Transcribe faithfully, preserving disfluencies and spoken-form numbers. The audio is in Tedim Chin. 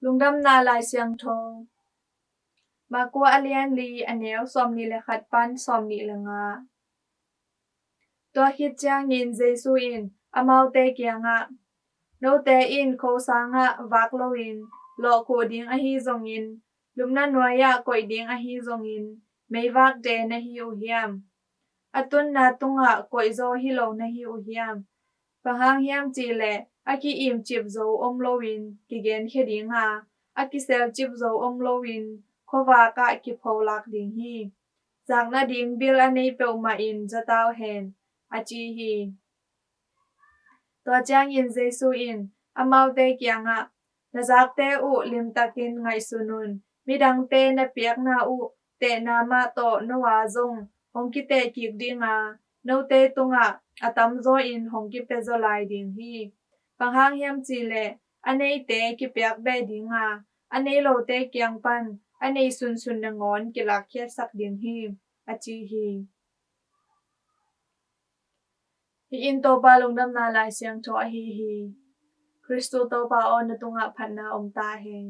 Lungdamna Lai Siangtho. Marku a lian li, a neu sawmnih le khat pan sawmnih le nga. Tua khit ciangin Jesu in amaute kiangah, "Note in kho sangah vak loin lawhkhuh ding ahi zongin, lupna nuai-ah koih ding ahi zongin, meivakte na hi uh hiam? A tunna tungah koihzaw hi lo na hi uh hiam? Bang hang hiam cih leh a ki-imcip zo om loin kigenkhia ding a, a kiselcip zo om loin khuavak ah kipholak ding hi. Zak nading bil a nei peuhmah in za ta uh hen," a ci hi. Tua ciangin Jesu in amaute kiangah, "Na zakte uh limtakin ngaihsun un. Midangte na piakna uh tehna mah tawh no a zong hong kiteh kik ding a, note tungah a tamzaw in hong kipia zaw lai ding hi. Bang hang hiam cih leh a neite kipiak beh ding a, a nei lote kiang pan a nei sunsun nangawn kilakkhiatsak ding hi," a ci hi. Hih in Topa Lungdamna Lai Siangtho ahi hi. Khristu Topa aw, na tungah phatna om ta hen.